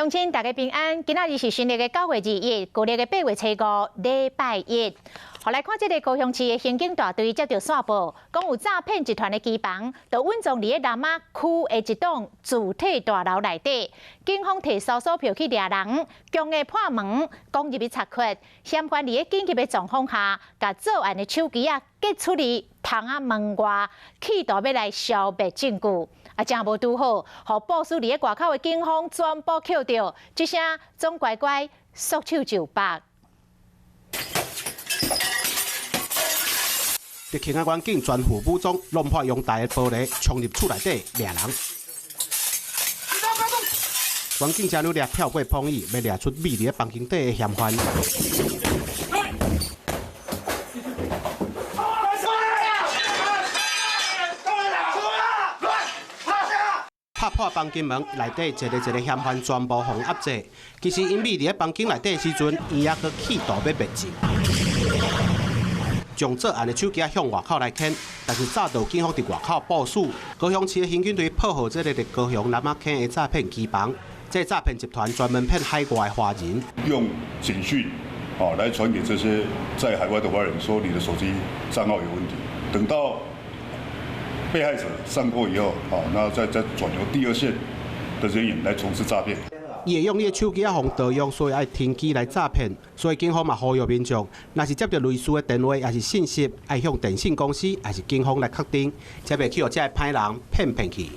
鄉親大家平安，今仔日是新曆的9月21，舊曆的8月初5，禮拜一。予來看這个高雄市的刑警大隊接著線報，講有詐騙集團的機房，就隱藏佇咧南仔區的一棟住宅大樓內底。警方提搜索票去掠人，強硬破門，攻入去查窺。嫌犯佇咧緊急的狀況下，共作案的手機仔結出佇窗仔門外，企圖欲來消滅證據。啊，真無拄好，予部署佇咧外口的警方全部抾著，這聲總乖乖束手就縛。特勤的員警全副武裝，弄破陽台的玻璃，衝入厝內底掠人。員警正努力跳過風雨，欲掠出匿佇咧房間底的嫌犯。拍破房間門，內底一个一个嫌犯全部予壓制。其實𪜶匿佇咧房間內底的時陣，伊猶閣企圖欲滅證，將作案的手機向外口來牽，但是早就有警方佇外口部署。高雄市的刑警隊破獲這个佇高雄南仔坑的詐騙機房，這個詐騙集團專門騙海外的華人，用簡訊啊來傳給這些在海外的華人，說你的手機帳號有問題。等到被害者上鈎以後，啊，那再轉由第二線的人員來從事詐騙。伊會用你的手機仔予盜用，所以愛停機來詐騙。所以警方嘛呼籲民眾，若是接著類似的電話，抑是信息，愛向電信公司，抑是警方來確認，才袂去予這个歹人騙騙去。